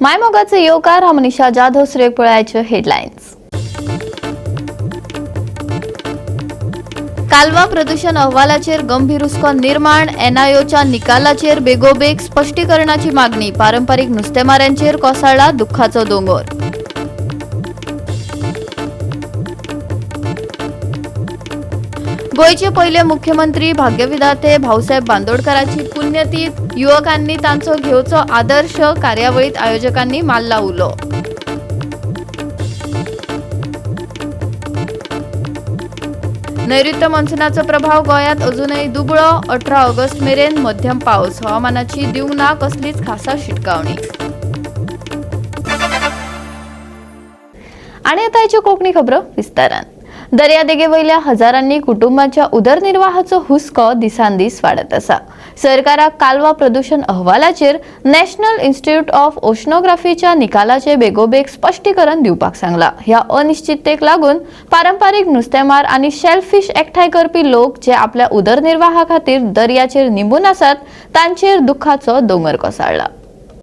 मायमोगाचे येवकार. हांव मनीषा जाधव. सुरेख पळयाच्यो हेडलायन्स. कालवा प्रदूषण अहवालाचेर गंभीर हुस्को निर्माण. एनआयओच्या निकालाचेर बेगोबेग स्पश्टीकरणाची मागणी. पारंपरीक नुस्तेमाऱ्यांचेर कोसळ्ळा दुख्खाचो दोंगोर. गोंयचे पयले मुख्यमंत्री भाग्यविधाते भाऊसाहेब बांदोडकराची पुण्यतीथ. युवकांनी तांचो घेवचो आदर्श. कार्यावळीत आयोजकांनी मारला उलो. नैऋत्य मॉन्सूनाचो प्रभाव गोंयांत अजूनय दुबळो. 18 ऑगस्ट मेरेन मध्यम पावस. हवामानाची दिवंक ना कसलीच खासा शिटकावणी. आणि आता याच्यो कोंकणी खबरो विस्तारान. दर्यादेगे वयल्या हजारांनी कुटुंबांच्या उदरनिर्वाहाचो हुस्को दिसान दीस वाडत आसा. सरकाराक कालवा प्रदूषण अहवालाचेर नॅशनल इन्स्टिट्यूट ऑफ ओशनोग्राफीच्या निकालाचे बेगोबेग स्पश्टीकरण दिवपाक सांगला. ह्या अनिश्चिततेक लागून पारंपारीक नुस्तेमार आनी शेलफिश एकठांय करपी लोक जे आपल्या उदरनिर्वाहा खातीर दर्याचेर निंबून आसात तांचेर दुख्खाचो दोंगर कोसळ्ळा.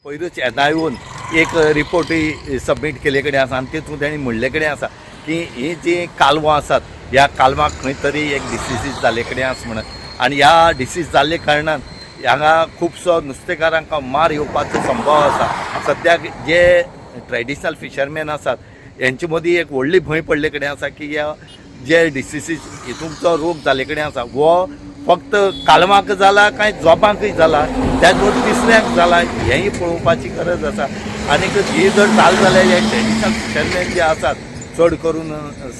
पयरूच एनआयओन एक रिपोर्टूय सबमीट केल्ले कडेन आसा आनी तितून तेणी म्हणले कडेन आसा की ही जी कालवां आसात, ह्या कालवांक खंय तरी एक डिसीजीस जाल्ले कडेन आसा म्हणून. आनी ह्या डिसीज जाल्ले कारणान हांगा खुबसो नुस्तेकारांक मार येवपाचो संभव आसा. सद्याक जे ट्रेडिशनल फिशरमॅन आसात, हेंचे मदीं एक व्हडली भंय पडले कडेन आसा की ह्या जे डिसीजीस हितून जो रोग जाल्ले कडेन आसा, हो फक्त कालवांक जाला काय जोबांकय जाला, त्याच बरोबर तिसऱ्यांक जाला, हेंय पळोवपाची गरज आसा. आनीक ही जर चालू जाल्यार हे ट्रेडिशनल फिशरमॅन जे आसात, चड करून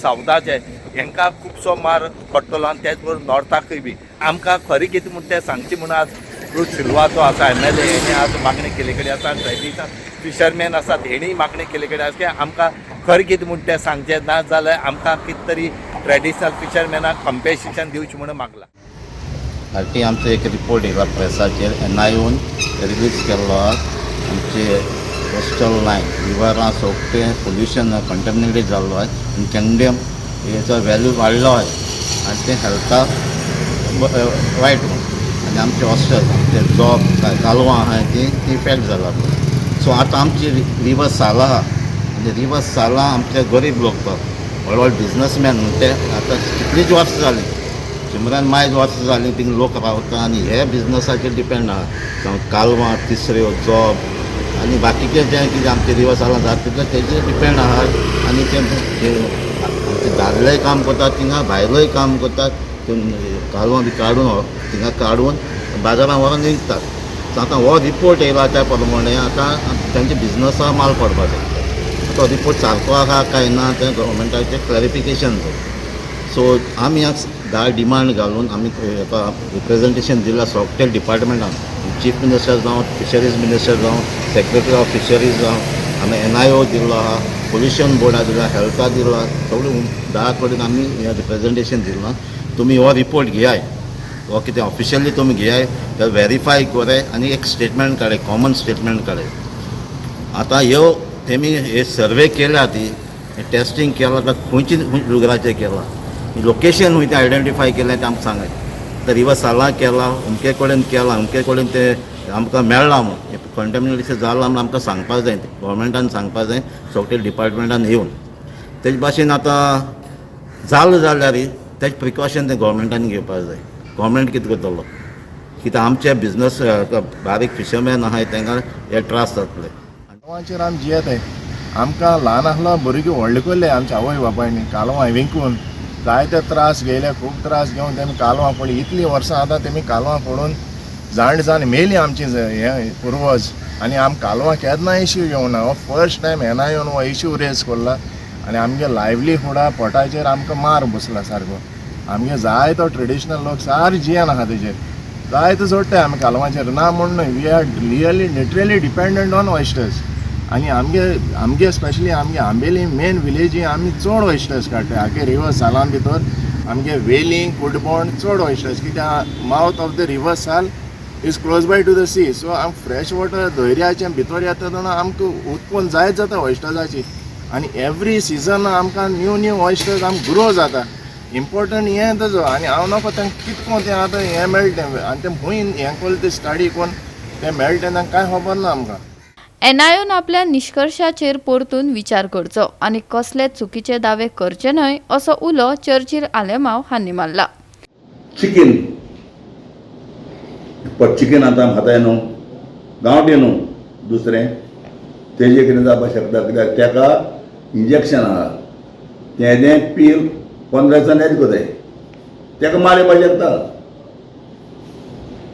सावथाचे, हेंकां खुबसो मार पडटलो आनी त्याच बरोबर नॉर्थाकय बी. आमकां खरें कितें म्हण तें सांगचें म्हणून आज क्रूज सिल्वा जो आसा एमएलए, हेणी आज मागणी केल्ले कडेन आसा. ट्रेडिशनल फिशरमॅन आसात, हेणी मागणी केल्ले कडेन आसा की आमकां खरें कितें म्हण तें सांगचें, ना जाल्यार आमकां कितें तरी ट्रेडिशनल फिशरमॅनाक कंपेन्सेशन दिवचें म्हणून मागलां. फाटीं आमचो एक रिपोर्ट येयला प्रेसाचेर, एनआयओन रिलीज केल्लो आहा. आमचे कोस्टल लायन रिवरां सोगलें पोल्युशन कंटेमिनेटेड जाल्लो आहा आनी कॅडमियम हेचो व्हॅल्यू वाडलो आहा आनी तें हेल्थाक वायट म्हूण. आनी आमचे हॉस्टेल, आमचे जॉब, कालवां आहाय ती इफेक्ट जाला. सो आतां आमची रिवर साला आहा आनी रिवर साला आमचे गरीब लोक, तो व्हड व्हड बिजनसमॅन न्हू ते. आतां कितलींच वर्सां जालीं, शंबरान मायज वर्सां जालीं थिंग लोक रावता आनी हे बिजनसाचेर डिपेंड आहा. जावं कालवां, तिसऱ्यो, जॉब आनी बाकीचे जे कितें आमचे रिवर सालां जाता तितलें तेजेर डिपेंड आहा. आनी ते आमचे दादलेय काम करतात थिंगा, बायलोय काम करतात. ते कालवां बी काडून, थिंगा काडून बाजारान व्हरोन विकतात. सो आतां हो रिपोर्ट येयला त्या प्रमाणे आतां तेंच्या बिजनसा माल पडपाक शकता. तो रिपोर्ट सारको आहा काय ना तें गव्हर्मेंटाचें क्लॅरिफिकेशन जाय. सो आमी आज 10 डिमांड घालून आमी हेका रिप्रेजेंटेशन दिलां सगळे डिपार्टमेंटान, चीफ मिनिस्टर जावं, फिशरीज मिनिस्टर जावं, सेक्रेटरी ऑफ फिशरीज जावं. आमी एनआयओ दिल्लो आहा, पोल्युशन बोर्डा दिला, हेल्था दिला, सगळे 10 कडेन आमी हें रिप्रेजेंटेशन दिलां. तुमी हो रिपोर्ट घेयाय, हो कितें ऑफिशियली तुमी घेयाय, ते वेरीफाय कराय आनी एक स्टेटमेंट काडाय, कॉमन स्टेटमेंट काडाय. आतां ह्यो तेमी हे सर्वे केल्या, ती टेस्टींग केलां, आतां खंयची रुगराचें केलां, लोकेशन खंय तें आयडेंटिफाय केलें तें आमकां सांगाय. तर रिवर सालां केलां, अमके कडेन केलां, अमके कडेन तें आमकां मेळ्ळां म्हूण, कंटेमिनेशन जालां म्हूण आमकां सांगपा जाय, गव्हर्मेंटान सांगपा जाय, सगळे डिपार्टमेंटान येवन. तेज भाशेन आतां जालें जाल्यार तेजें प्रिकॉशन तें गव्हर्मेंटान घेवपाक जाय. गव्हर्मेंट कितें करतलो? कित्याक आमचे बिजनस बारीक फिशरमॅन आहाय, तांकां हे त्रास जातले. कालवांचेर आमी जियेताय. आमकां ल्हान आसलो भुरगीं व्हडले केल्ले आमच्या आवय बापायनी कालवां विकून. जायते त्रास घेयले, खूब त्रास घेवन तेमी कालवां पडली. इतलीं वर्सां आतां तेमी कालवां पडून जाण जाण मेली आमची हे पुर्वज. आनी आम कालवां केन्ना इश्यू येवना. हो फर्स्ट टायम एनआयओन हो इश्यू रेज कोरला आनी आमगे लायवलीहुडा पोटाचेर आमकां मार बसला सारको. आमगे जाय तो ट्रेडिशनल लोक सारके जियेन आहा तेजेर, जायते जोडटाय आमी कालवांचेर, ना म्हूण न्हय. We are really literally dependent on oysters. आनी आमगे स्पेशली आमगे आंबेली मेन विलेजी आमी चड ऑयस्टर्स काडटाय. आगे रिवर सालान भितर आमगे वेलिंग, कुडबोंड चड ऑयस्टर्स, कित्याक mouth of the river Sal is close by to the sea. So आम फ्रेश वॉटर दर्याचें भितर येता तेन्ना आमकां उत्पन्न जायत जाता ऑयस्टर्साची. आनी एवरी सिजन आमकां न्यू न्यू ऑयस्टर्स आमकां ग्रो जाता. इम्पॉर्टंट हें तेजो. आनी हांव नको तांकां कितें कोन्न तें आतां हें मेळटा तें आनी तें खंय हें कोन्न तें स्टडी कोन्न तें मेळटा, तांकां कांय खबर ना आमकां. एनआयओन आपल्या निश्कर्शाचेर परतून विचार करचो आनी कसले चुकीचे दावे करचे न्हय असो उलो चर्चिल आलेमाव हांणी मारला. चिकन पण चिकन आतां खाताय न्हू, गांवठी न्हू, दुसरें तेजें कितें जावपाक शकता, कित्याक तेका इंजेक्शन आहा, तेजें पील 15 दिसान येत कोताय, तेका मार येवपाक शकता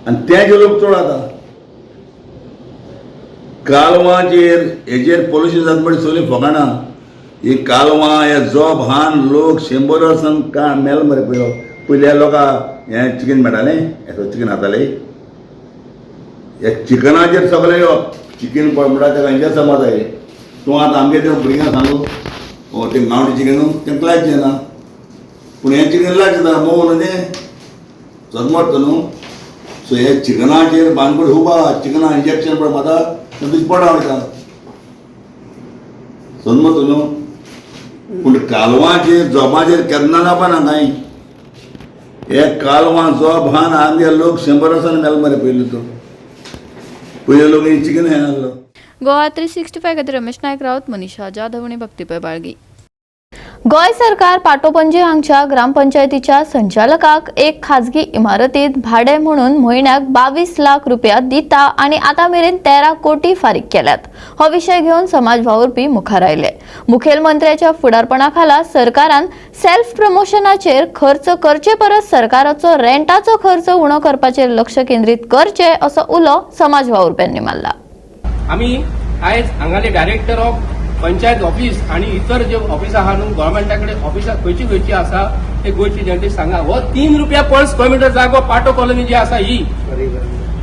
आनी तें जे लोक चड आतां कालवांचेर हेजेर पोल्युशन जाता म्हणजे सगळीं फकाणां. ही कालवां हे जोब हान लोक 100 वर्सां का मेल मरे. पयलो पयल्या लोकां हें चिकन मेळटालें, हें चिकन खाताले, हे चिकनाचेर सगळें येवप. चिकन पळय म्हणटा तेका इंजेक्शन समज आहे. तूं आतां आमगे ते भुरग्यांक सांगू तें गांवठी चिकन तें लायक ना, पूण हें चिकन लायक जाता मोव न्हू, तें सदमत न्हू. सो हे चिकनाचेर बानगड खूब आहा. चिकना इंजेक्शन पळय म्हाका तें तुजें पोटा वयता, समजत न्हू. पूण कालवांचेर जोबाचेर केन्ना जावपा ना कांय. हे कालवां जोब हान आमगे लोक 100 वर्सां मेल मरे. पयलीं तो पयले लोक हे चिकन हें आहलो. गोवा 365 खातीर रमेश नायक राऊत, मनीषा जाधव आनी भक्ती पै बाळगी. गोंय सरकार पाटोपणजी हांगच्या ग्रामपंचायतीच्या संचालकाक एक खाजगी इमारतीत भाडे म्हणून म्हयन्याक 22 लाख रुपया दिता आनी आतां मेरेन 13 कोटी फारीक केल्यात. हो विशय घेवन समाज वावुरपी मुखार आयले. मुखेलमंत्र्याच्या फुडारपणा खाला सरकारान सेल्फ प्रमोशनाचेर खर्च करचे परस सरकाराचो रेंटाचो खर्च उणो करपाचेर लक्ष केंद्रीत करचे असो उलो समाज वावुरप्यांनी मारला. आमी आयज हांगाले डायरेक्टर ऑफ पंचायत ऑफिस आणि इतर जे ऑफिस आहा न्हू, गव्हर्मेंटा कडेन ऑफिसां खंयची खंयची आसा ते गोंयची जनतेक सांगा. हो 3 रुपया पर स्क्वेअर मिटर जागो पाटो कॉलनी जी आसा ही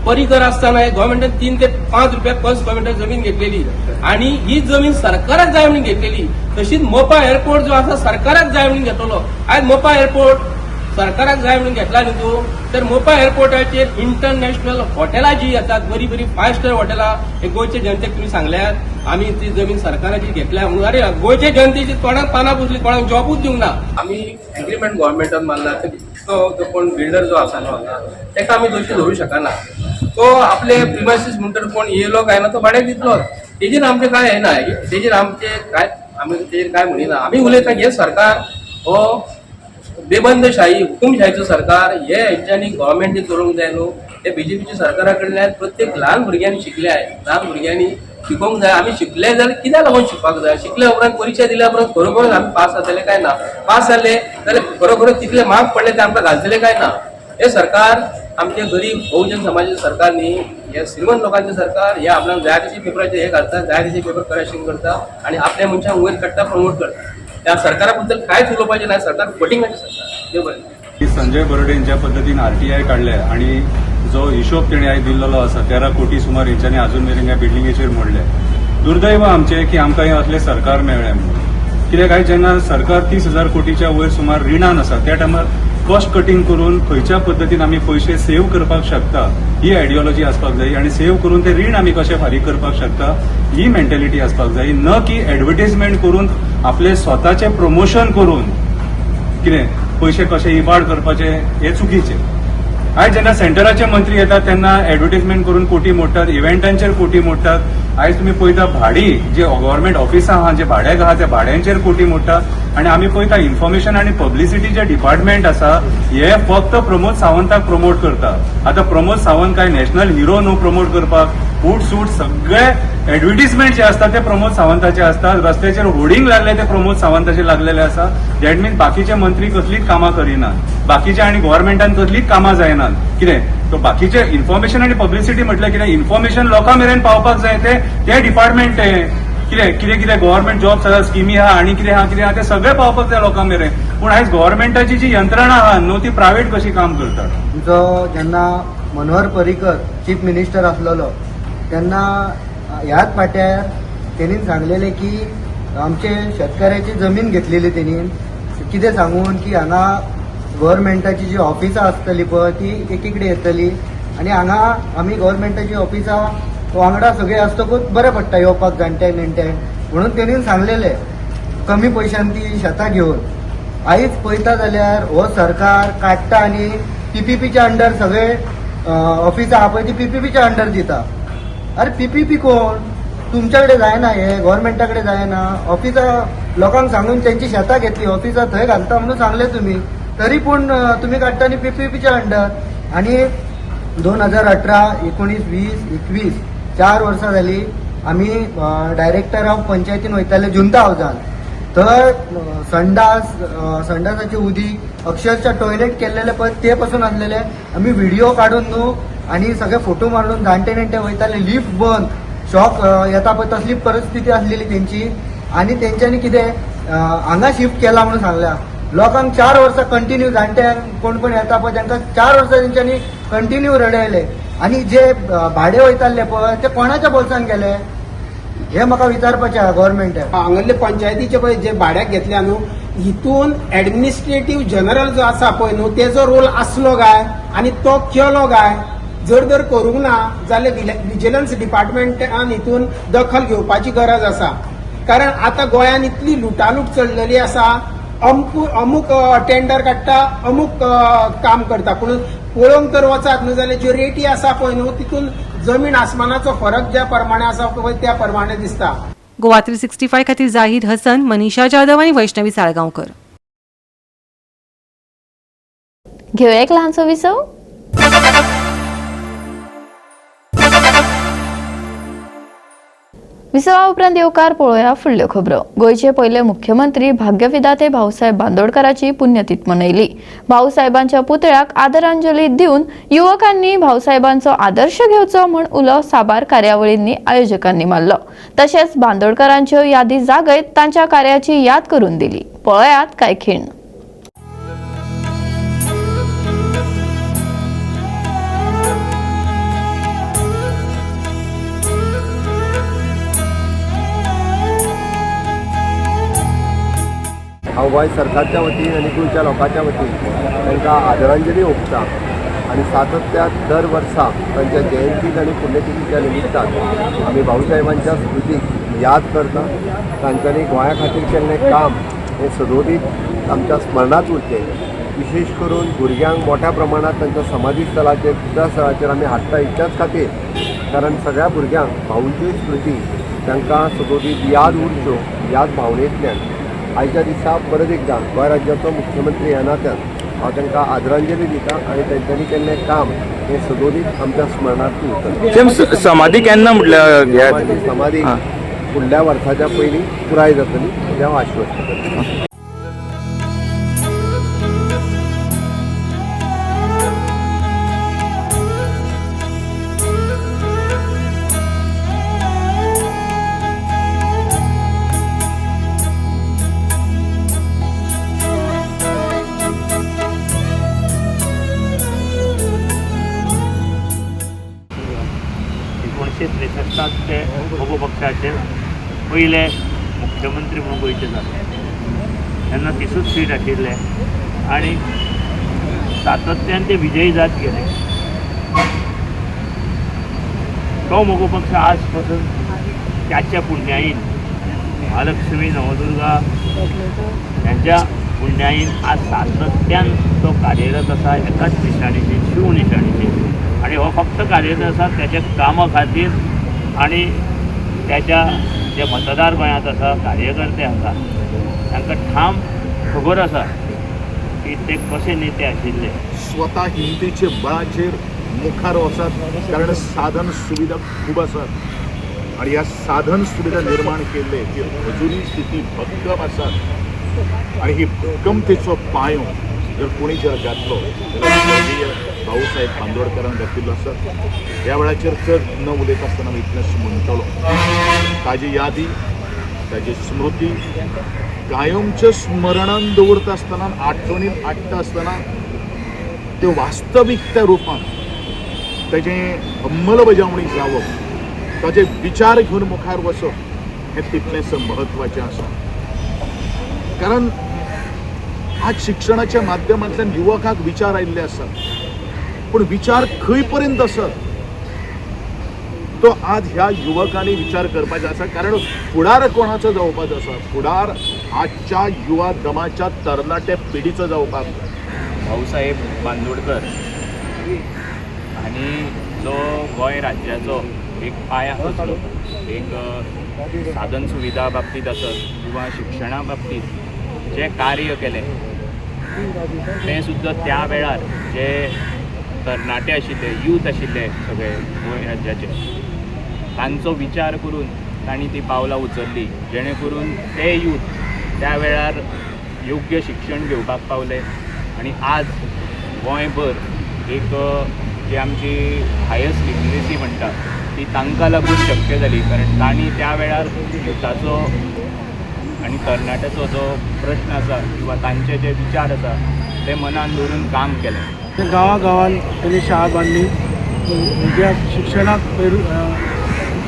परिकर आसतना गव्हर्मेंटान 3 ते 5 रुपया पर स्क्वेअर मिटर जमीन घेतलेली आणि ही जमीन सरकाराक जाय म्हणून घेतलेली. तशीच मोपा एअरपोर्ट जो आसा सरकाराक जाय म्हणून घेतलो. आयज मोपा एअरपोर्ट सरकाराक जाय म्हणून घेतला न्ही तूं, तर मोपा एअरपोर्टाचेर इंटरनॅशनल हॉटेलां जी येतात, बरी बरी फायव स्टार हॉटेलां, हे गोंयच्या जनतेक तुमी सांगल्यात आमी ती जमीन सरकाराची घेतल्या म्हणून. अरे, गोंयच्या जनतेची तोंडाक पानां पुसली, कोणाक जॉबूच दिवंक ना. आमी एग्रीमेंट गव्हर्मेंटान मारला. तो जो कोण बिल्डर जो आसा न्हू हांगा, ताका आमी दोशी धरूं शकना. तो आपले प्रिमायसीस म्हणटर कोण येयलो काय ना तो भाड्याक दितलो. तेजेर आमचें काय येना, तेजेर आमचे काय, आमी तेजेर काय म्हणिना. आमी उलयता, हें सरकार हो बेबंदशाही, हुकुमशाहीचो सरकार. हे हेंच्यांनी गव्हर्मेंट जे चलोवंक जाय न्हू, हे बीजेपीच्या सरकारा कडल्यान प्रत्येक ल्हान भुरग्यांनी शिकले. ल्हान भुरग्यांनी शिकोवंक जाय. आमी शिकले जाल्यार कित्याक लागून शिकपाक जाय? शिकल्या उपरांत, परिक्षा दिल्या उपरांत खरोखरच आमी पास जातले काय ना? पास जाले जाल्यार खरोखरच तितले मार्क पडले ते आमकां घालतले काय ना? हे सरकार आमचे गरीब बहुजन समाजाचे सरकार न्ही, हे श्रीमंत लोकांचे सरकार. हे आपल्याक जाय तशे पेपराचे हे घालता, जाय तशे पेपर करेक्शन करता आणि आपल्या मनशांक वयर काडटा, प्रमोट करता. त्या सरकारा बद्दल कांयच उलोवपाचें ना. सरकार फटींगाचें सरकार. देव बरें. की संजय बर्डेन ज्या पद्दतीन आरटीआय काडले आणि जो हिशोब तेणी आयज दिल्लो आसा, 13 कोटी सुमार हेंच्यांनी अजून मेरेन ह्या बिल्डिंगेचेर मोडले. दुर्दैव आमचें की आमकां हें असलें सरकार मेळ्ळें म्हणून. कित्याक आयज जेन्ना सरकार 30,000 कोटीच्या वयर सुमार रिणान आसा, त्या टायमार कॉस्ट कटींग करून खंयच्या पद्दतीन आमी पयशे सेव्ह करपाक शकता ही आयडियोलॉजी आसपाक जाय आनी सेव्ह करून ते रीण आमी कशें फारीक करपाक शकता ही मेंटेलिटी आसपाक जाय, न की एडवर्टीजमेंट करून आपले स्वताचें प्रमोशन करून कितें पयशे कशे इबाड करपाचे हे चुकीचे. आयज जेन्ना सेंटराचे मंत्री येतात तेन्ना एडवर्टीजमेंट करून कोटी मोडटात, इव्हेंटांचेर कोटी मोडटात. आयज तुमी पळयता, भाडी जे गव्हर्मेंट ऑफिसां आहा, जे भाड्याक आहा, त्या भाड्यांचेर कोटी मोडटा. आनी आमी पळयता, इन्फॉर्मेशन आनी पब्लिसिटी जे डिपार्टमेंट आसा हे फक्त प्रमोद सावंताक प्रमोट करता. आतां प्रमोद सावंत काय नॅशनल हिरो न्हू प्रमोट करपाक. उठ सूट सगळे एडवर्टीजमेंट जे आसता ते प्रमोद सावंताचे आसतात. रस्त्याचेर होर्डिंग लागले ते प्रमोद सावंताचे लागलेले आसा. That means बाकीचे मंत्री कसलीच कामां करिनात, बाकीचे आनी गव्हर्मेंटान कसलीच कामां जायनात. कितें तो बाकीचे इन्फॉर्मेशन आनी पब्लिसिटी म्हटल्यार कितें? इन्फॉर्मेशन लोकां मेरेन पावपाक जाय. ते ते डिपार्टमेंट तें कितें कितें कितें गव्हर्मेंट जॉब्स आसा, स्किमी आहा आनी कितें आहा कितें आहा, ते सगळें पावपाक जाय लोकां मेरेन. पूण आयज गव्हर्मेंटाची जी यंत्रणा आहा न्हू, ती प्रायव्हेट कशी काम करतात. आमचो जेन्ना मनोहर पर्रीकर चीफ मिनिस्टर आसलेलो तेन्ना ह्याच पाट्यार तेणीन सांगलेलें की आमचे शेतकाऱ्याची जमीन घेतलेली तेणीन, कितें सांगून की हांगा गव्हर्मेंटाची जी ऑफिसां आसतली पळय ती एकीकडे येतली आनी हांगा आमी गव्हर्मेंटाची ऑफिसां वांगडा सगळीं आसतकूच बरें पडटा येवपाक जाणट्यांक नेणट्यांक म्हणून तेणीन सांगलेलें, कमी पयशान ती शेतां घेवन. आयज पळयता जाल्यार हो सरकार काडटा आनी पीपीपीच्या अंडर सगळे ऑफिसां आहा पळय ती पीपीपीच्या अंडर दिता. अरे, पीपीपी कोण? तुमच्या कडेन जायना, हे गव्हर्मेंटा कडेन जायना. ऑफिसा लोकांक सांगून तेंची शेतां घेतली, ऑफिसा थंय घालता म्हणून सांगले तुमी, तरी पूण तुमी काडटा न्ही पीपीपीच्या अंडर. आनी 2018, 19, 20, 21, 4 वर्सां जाली आमी डायरेक्टर ऑफ पंचायतीन वयताले जुंता हावजान, थंय संडास, संडासाचे उदीक, अक्षरशः टॉयलेट केल्लेले पळय ते पसून आसलेले. आमी व्हिडिओ काडून न्हू आनी सगळे फोटो मारून जाणटे नेणटे वयताले, लिफ्ट बंद, शॉक येता पळय तसली परिस्थिती आसलेली तेंची. आनी तेंच्यांनी कितें हांगा शिफ्ट केला म्हणून सांगल्या लोकांक. 4 वर्सां कंटिन्यू जाणट्यांक कोण कोण येता पळय तांकां 4 वर्सां तेंच्यांनी कंटिन्यू रडयले. आनी जे भाडे वयताले पळय ते कोणाच्या बोल्सान गेले हे म्हाका विचारपाचें आहा गव्हर्मेंटाक. हांगल्ले पंचायतीचे पळय जे भाड्याक घेतल्या न्हू, हितून एडमिनिस्ट्रेटीव जनरल जो आसा पळय न्हू तेजो रोल आसलो काय आनी तो केलो काय? जर तर करूंक ना जाल्यार विजिलन्स डिपार्टमेंटान हितून दखल घेवपाची गरज आसा. कारण आतां गोंयान इतली लुटालूट चल्लेली आसा, अमूक टेंडर काडटा, अमूक काम करता, पूण पळोवंक तर वचात न्हू जाल्यार ज्यो रेटी आसा पळय न्हू तितून जमीन आसमानाचो फरक ज्या प्रमाणे आसा पळय त्या प्रमाणे दिसता. गोवा 365 खातीर जाहीर हसन, मनीषा जाधव आणि वैष्णवी साळगांवकर. घेऊया एक लहानसो विसव. विसवा उपरांत येवकार. पळोवया फुडल्यो खबरो. गोंयचे पयले मुख्यमंत्री भाग्यविधाते भाऊसाहेब बांदोडकराची पुण्यतीथ मनयली. भाऊसाहेबांच्या पुतळ्याक आदरांजली दिवन युवकांनी भाऊसाहेबांचो आदर्श घेवचो म्हूण उलो साबार कार्यावळींनी आयोजकांनी मारलो. तशेंच बांदोडकरांच्यो यादी जागयत तांच्या कार्याची याद करून दिली. पळयात काय खीण. हांव गोंय सरकारच्या वतीन आनी गोंयच्या लोकांच्या वतीन तांकां आदरांजली ओंपता आनी सातत्यान दर वर्सा तांच्या जयंतीक आनी पुण्यतिथीच्या निमित्तान आमी भाऊसाहेबांच्या स्मृतीक याद करता. तांच्यांनी गोंया खातीर केल्लें काम हें सदोदीत आमच्या स्मरणांत उरचें. विशेश करून भुरग्यांक मोठ्या प्रमाणांत तांच्या समाधी स्थलाचेर, पुजा स्थळाचेर आमी हाडटा इतल्याच खातीर, कारण सगळ्या भुरग्यांक भाऊंच्यो स्मृती तांकां सदोदीत याद उरच्यो ह्याच भावनेंतल्यान आयच्या दिसा परत एकदां गोंय राज्याचो मुख्यमंत्री ह्या नात्यान हांव तांकां आदरांजली दिता आनी तांच्यांनी केल्लें काम हें सदोदीत आमच्या स्मरणांत उरतलें. समाधी केन्ना म्हटल्यार? समाधी फुडल्या वर्साच्या पयलीं पुराय जातली हें हांव आश्वस्त करतां. एकोणशे त्रेसश्टांत ते मगो पक्षाचे पयले मुख्यमंत्री म्हणून गोंयचे जाले. तेन्ना 30ूच सीट आशिल्ले आनी सातत्यान ते विजयी जात गेले. तो मगो पक्ष आज पासून त्याच्या पुण्याईन, महालक्ष्मी नवदुर्गा ह्यांच्या पुण्याईन आज सातत्यान तो कार्यरत आसा एकाच निशाणीचेर, शिव निशाणीचेर. आनी हो फक्त कार्यरत आसा त्याच्या कामा खातीर आनी त्याच्या जे मतदार गोंयांत आसा, कार्यकर्ते आसा, तांकां ठाम खबर आसा की ते कशे नेते आशिल्ले. स्वता हिमतीचे बळाचेर मुखार वचात, कारण साधन सुविधा खूब आसात आनी ह्या साधन सुविधा निर्माण केल्ले ती अजुनूय स्थिती भक्कम आसात आनी ही भक्कमतेचो पांयो जर कोणी जर घातलो जाल्यार स्वर्गीय भाऊसाहेब बांदोडकरान घातिल्लो आसा. ह्या वेळाचेर चड न उलयता आसतना हांव इतलेंच म्हणटलो, ताजी यादी, ताजी स्मृती कायमच्या स्मरणान दवरता आसतना, आठवणीन हाडटा आसतना त्यो वास्तविकता रुपान ताजें अंमलबजावणी जावप, ताजे विचार घेवन मुखार वचप हें तितलेंच म्हत्वाचें आसा. कारण आज शिक्षणाच्या माध्यमांतल्यान युवकाक विचार आयिल्ले आसात, पूण विचार खंय पर्यंत आसत तो आज ह्या युवकांनी विचार करपाचो आसा. कारण फुडार कोणाचो जावपाचो आसा? फुडार आजच्या युवा दमाच्या तरणाट्या पिढीचो जावपाक जाय. भाऊसाहेब बांदोडकर आनी जो गोंय राज्याचो एक पाया आसलो एक साधन सुविधा बाबतींत आसत किंवा शिक्षणा बाबतींत जें कार्य केलें तें सुद्दां त्या वेळार जे तरणाटे आशिल्ले, यूथ आशिल्ले सगळे गोंय राज्याचे, तांचो विचार करून तांणी ती पावलां उचलली जेणे करून ते यूथ त्या वेळार योग्य शिक्षण घेवपाक पावले आनी आज गोंयभर एक जी आमची हायस्ट लिटरसी म्हणटा ती तांकां लागून शक्य जाली, कारण तांणी त्या वेळार युथाचो आनी तरणाट्याचो जो प्रश्न आसा किंवा तांचे जे विचार आसा ते मनान दवरून काम केलें. गांवागांवान त्यांनी शाळा बांदली, भुरग्यांक शिक्षणाक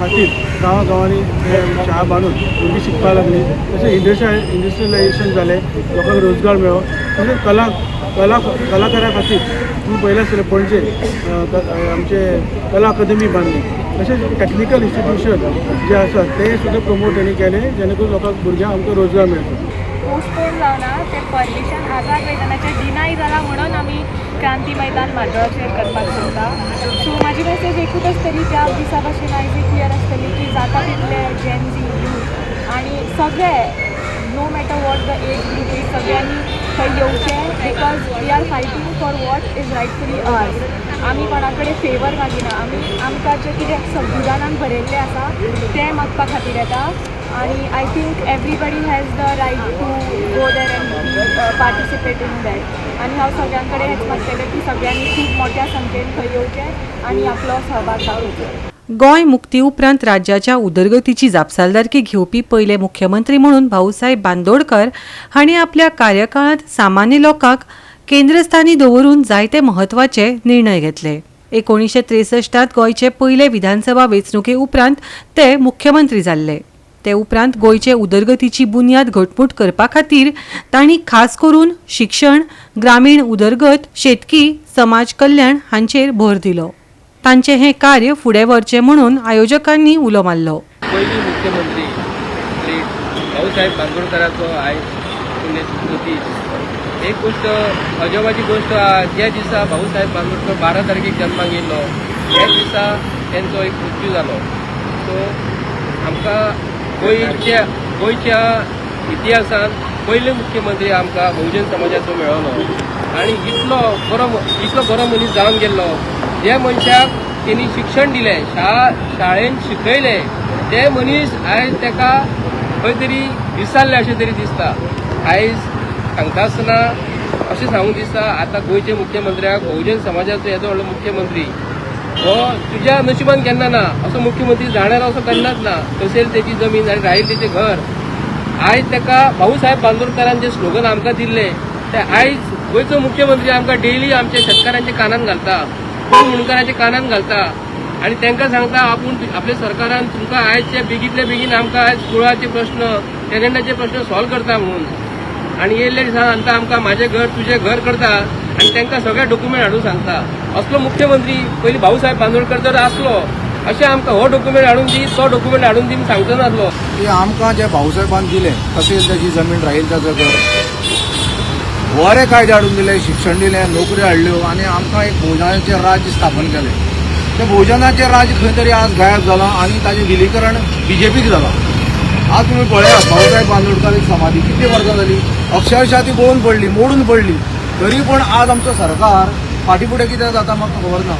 खातीर गांवागांवांनी शाळा बांदून भुरगीं शिकपाक लागली. तशें इंडस्ट्रियलायजेशन जालें, लोकांक रोजगार मेळ्ळो. तशेंच कला कला कलाकारा खातीर तुमी पळयलें आसतलें पणजे आमचे कला अकादमी बांदली. तशेंच टॅक्निकल इन्स्टिट्यूशन जे आसा ते सुद्दां प्रमोट तेणी केलें जेणे करून लोकांक भुरग्यांक आमकां रोजगार मेळटा. पोस्टपोन जावना तें परमिशन आझाद मैदानाचेर डिनाय जालां म्हणून आमी क्रांती मैदान म्हाड्डोळाचेर करपाक सोदता. सो म्हाजी मेसेज एकूच आसतली, त्या दिसा भाशेन आयज क्लियर आसतली की जाता तितले जेनझी यूथ आनी सगळे no matter what the age group is सगळ्यांनी थंय येवचें, because we are fighting for what is rightfully ours. आमी कोणा कडेन फेवर मागिना, आमी आमकां जें कितें संविधानान बरयल्लें आसा तें मागपा खातीर येता. आनी I think everybody has the right to go there and participate in that. आनी हांव सगळ्यां कडेन हेंच मागतलें की सगळ्यांनी खूब मोठ्या संख्येन थंय येवचें आनी आपलो सहभाग दाखोवचो. गोंय मुक्ती उपरांत राज्याच्या उदरगतीची जापसालदारकी घेवपी पयले मुख्यमंत्री म्हणून भाऊसाहेब बांदोडकर हांणी आपल्या कार्यकाळांत सामान्य लोकांक केंद्रस्थानी दवरून जायते म्हत्वाचे निर्णय घेतले. 1963 गोंयचे पयले विधानसभा वेंचणुके उपरांत ते मुख्यमंत्री जाल्ले. ते उपरांत गोंयचे उदरगतीची बुन्याद घटमूट करपा खातीर तांणी खास करून शिक्षण, ग्रामीण उदरगत, शेतकी, समाज कल्याण हांचेर भर दिलो. तांचें हें कार्य फुडें व्हरचें म्हणून आयोजकांनी उलो मारलो. पयली मुख्यमंत्री श्री भाऊसाहेब बांदोडकराचो आयज पुण्यतिथी. एक गोष्ट अजोबाची गोष्ट, ज्या दिसा भाऊसाहेब बांदोडकर 12 तारखेक जन्माक येयल्लो त्याच दिसा तेंचो एक मृत्यू जालो. सो आमकां गोंयच्या इतिहासांत पयले मुख्यमंत्री आमकां बहुजन समाजाचो मेळ्ळो आनी इतलो बरो मनीस जावन गेल्लो. जे मनशाक तेणी शिक्षण दिलें, शाळेन शिकयलें, ते मनीस आयज ताका खंय तरी विसरले अशें तरी दिसता. आयज सांगता आसतना अशें सांगूंक दिसता, आतां गोंयच्या मुख्यमंत्र्याक बहुजन समाजाचो येदो व्हडलो मुख्यमंत्री हो तुज्या नशिबान केन्ना ना, असो मुख्यमंत्री जाणार असो केन्नाच ना. कसेल तेची जमीन आनी राहील तेचें घर. आयज ताका भाऊसाहेब बांदोडकरान जे स्लोगन आमकां दिल्लें ते आयज गोंयचो मुख्यमंत्री आमकां डेली आमच्या शेतकारांच्या कानान घालता, मुंडकारांच्या कानान घालता आनी तांकां सांगता आपूण आपल्या सरकारान तुमकां आयज बेगींतल्या बेगीन आमकां आयज कुळाचे प्रश्न, टेनंटाचे प्रश्न सॉल्व करता म्हणून. आनी येयल्ले दिसा सांगता आमकां म्हाजें घर तुजें घर करता आनी तांकां सगळे डॉक्युमेंट हाडून सांगता. असलो मुख्यमंत्री पयलीं भाऊसाहेब बांदोडकर जर आसलो अशें आमकां हो डॉक्युमेंट हाडून दी, तो डॉक्युमेंट हाडून दी म्हूण सांगचो नासलो. की आमकां जे भाऊसाहेबान दिलें कसेल ताची जमीन राहील ताचो घर, बरे कायदे हाडून दिले, शिक्षण दिलें, नोकरी हाडल्यो आनी आमकां एक भोवजनाचें राज्य स्थापन केलें. तें भोवजनाचें राज्य खंय तरी आज गायब जालां आनी ताजें विलीकरण बीजेपीक जालां. आज तुमी पळयात भाऊसाहेब बांदोडकर एक समाधी कितली वर्सां जाली, अक्षरशः ती गळून पडली, मोडून पडली, तरी पण आज आमचो सरकार फाटीं फुडें कितें जाता म्हाका खबर ना.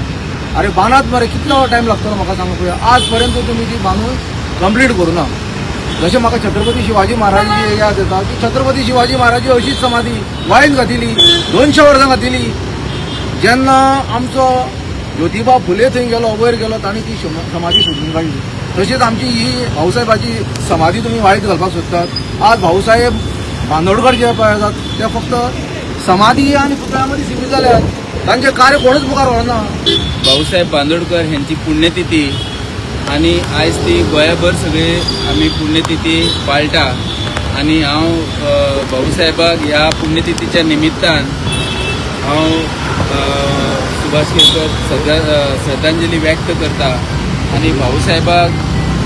अरे बांदात मरे, कितलो टायम लागतलो म्हाका सांगू पळोवया. आज पर्यंत तुमी ती बांदून कंप्लीट करूं ना. जशें म्हाका छत्रपती शिवाजी महाराजाची याद येता की छत्रपती शिवाजी महाराजी अशीच समाधी वायन घातिली, 200 वर्सां घातिली. जेन्ना आमचो ज्योतिबा फुले थंय गेलो, वयर गेलो, तांणी ती समाधी सोदून काडली. तशेंच आमची ही भाऊसाहेबाची समाधी तुमी वाळीत घालपाक सोदतात. आज भाऊसाहेब बांदोडकर जे पळय आसात ते फक्त समाधी आनी पुतळ्या मदीं सीमीत जाल्यात, तांचें कार्य कोणूच मुखार व्हरना. भाऊसाहेब बांदोडकर ह्यांची पुण्यतिथी आनी आयज ती गोंयाभर सगळे आमी पुण्यतिथी पाळटा आनी हांव भाऊसाहेबाक ह्या पुण्यतिथीच्या निमित्तान हांव सुभाष केरकर श्रद्धांजली व्यक्त करता आनी भाऊसाहेबाक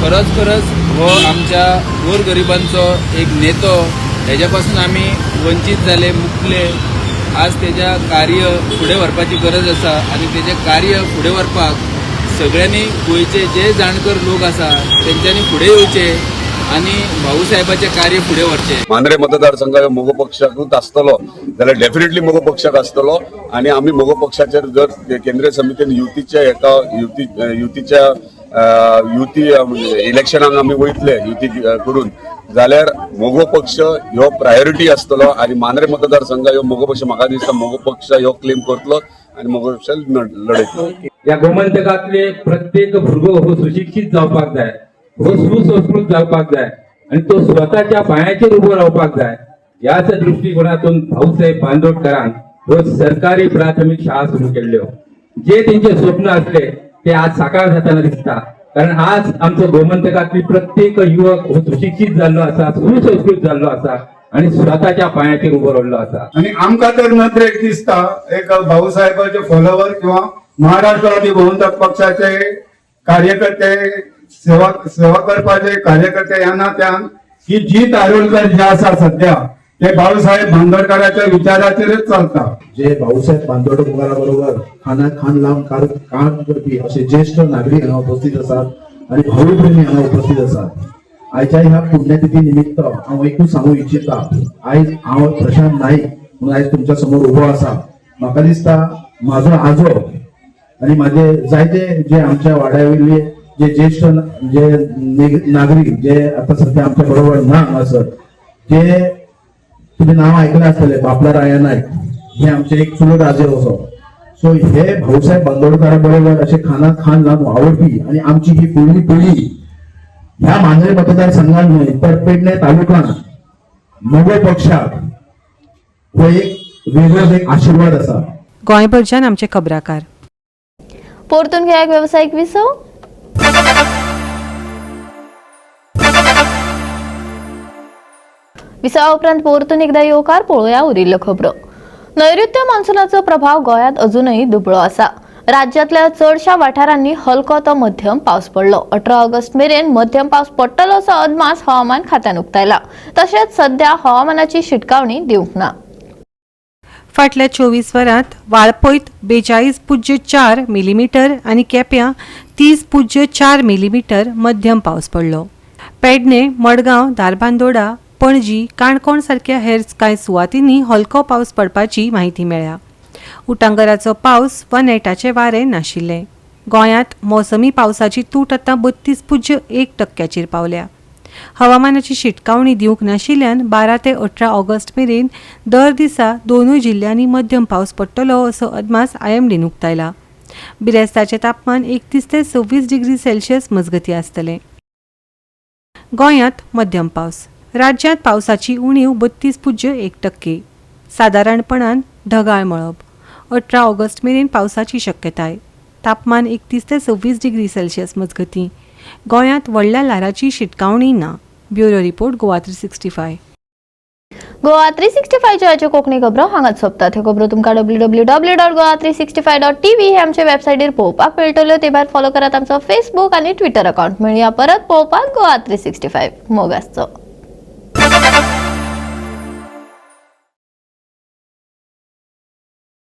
खरोच खरोच हो आमच्या गोरगरिबांचो एक नेतो, हेज्या पासून आमी वंचीत जाले, मुकले. आज तेज्या कार्य फुडें व्हरपाची गरज आसा आनी तेजें कार्य फुडें व्हरपाक सगळ्यांनी गोंयचे जे जाणकार लोक आसा तेंच्यांनी फुडें येवचे आनी भाऊसाहेबाचें कार्य फुडें व्हरचें. मांद्रे मतदारसंघ मगो पक्षाकूच आसतलो जाल्यार डेफिनेटली मगो पक्षाक आसतलो आनी आमी मगो पक्षाचेर जर केंद्रीय समितीन युतीच्या एका युतीच्या युती इलेक्शनाक आमी वयतले युती करून जाल्यार मगो पक्ष ह्यो प्रायोरिटी आसतलो आनी मांद्रे मतदारसंघ ह्यो मगो पक्ष म्हाका दिसता मगो पक्ष ह्यो क्लेम करतलो आनी मगो पक्ष लढयतलो. ह्या गोमंतकांतले प्रत्येक भुरगो हो सुशिक्षीत जावपाक जाय, हो सुसंस्कृत जावपाक जाय आनी तो स्वताच्या पांयाचेर उबो रावपाक जाय. ह्याच दृष्टिकोनातून भाऊसाहेब बांदोडकरान ह्यो सरकारी प्राथमीक शाळा सुरू केल्ल्यो. जे तेंचे स्वप्न आसले ते आज साकार जाताना दिसता, कारण आज आमचो गोमंतकांतली प्रत्येक युवक हो सुशिक्षीत जाल्लो आसा, सुसंस्कृत जाल्लो आसा आनी स्वताच्या पांयाचेर उबो रावल्लो आसा. आनी आमकां तर नदरेक दिसता एक भाऊसाहेबाचे फॉलोवर किंवा महाराष्ट्रवादी गोमंतक पक्षाचे कार्यकर्ते, सेवा सेवा करपाचे कार्यकर्ते ह्या नात्यान की जीत आरोलकर जे आसा सध्या ते भाऊसाहेब बांदोडकराच्या विचाराचेरच चलता. जे भाऊसाहेब बांदोडकरा बरोबर खानाक खान लावन काम करपी असे ज्येष्ठ नागरीक हांगा उपस्थित आसात आनी भाऊप्रेमी हांगा उपस्थित आसात. आयच्या ह्या पुण्यतिथी निमित्त हांव एकूच सांगू इच्छिता, आयज हांव प्रशांत नाईक म्हणून आयज तुमच्या समोर उबो आसा. म्हाका दिसता म्हाजो आजो आनी म्हाजे जायते जे आमच्या वाड्या वयले जे ज्येष्ठ जे नागरीक जे आता सध्या आमच्या बरोबर ना हांगासर, जे तुम्ही नाव ऐकलं आसतलें बापला राया नाईक हे आमचे एक चुलत आजे असो. सो हे भाऊसाहेब बांदोडकरा बरोबर असे खानाक खान लावन वावुरपी आनी आमची ही फुडली पिळगी ह्या मांद्रे मतदारसंघात न्हय तर पेडणे तालुक्यात मगो पक्षाक हो एक वेगळोच एक आशिर्वाद आसा. गोंयभरच्यान आमचे खबराकार. परतून घेया एक वेवसायीक विसव. विसवा उपरांत परतून एकदा येवकार पळोवया उरिल्ल्यो खबरो. नैऋत्य मान्सूनाचो प्रभाव गोंयांत अजूनय दुबळो आसा. राज्यांतल्या चडशा वाठारांनी हलको तो मध्यम पावस पडलो. 18 ऑगस्ट मेरेन मध्यम पावस पडटलो असो अदमास हवामान खात्यान उक्तायला. तशेंच सध्या हवामानाची शिटकावणी दिवंक ना. फाटल्या 24 वरांत वाळपयत 42.4 मिलीमीटर आनी केप्यां 30.4 मिलीमीटर मध्यम पावस पडलो. पेडणे, मडगांव, धारबांदोडा, पणजी, काणकोण सारक्या हेर कांय सुवातींनी हलको पावस पडपाची म्हायती मेळ्ळ्या. उटांगराचो पावस वा नेटाचे वारें नाशिल्लें. गोंयांत मोसमी पावसाची तूट आतां 32.1% पावल्या. हवामानाची शिटकावणी दिवंक नाशिल्ल्यान 12 ते 18 ऑगस्ट मेरेन दर दिसा दोनूय जिल्ल्यांनी मध्यम पावस पडटलो असो अदमास आयएमडीन उक्तायला. बिरेस्ताचें तापमान 31 ते 26 डिग्री सेल्सियस मजगतीं आसतलें. गोंयांत मध्यम पावस. राज्यांत पावसाची उणीव 32.1%. सादारणपणान ढगाळ मळब. 18 ऑगस्ट मेरेन पावसाची शक्यताय. तापमान 31 ते 26 डिग्री सेल्सियस मजगतीं. गोंयांत व्हडल्या ल्हाराची शिटकावणी ना. Bureau report, Goa 365. Goa 365 च्यो कोंकणी खबरो हांगाच सोंपतात. ह्यो खबरो तुमकां www.goa365.tv हे आमचे वेबसायटीर पळोवपाक मेळटल्यो. ते भायर फॉलो करात आमचो फेसबूक आनी ट्विटर अकाउंट. मेळया परत पळोवपाक गोवा 365. मोग आसचो.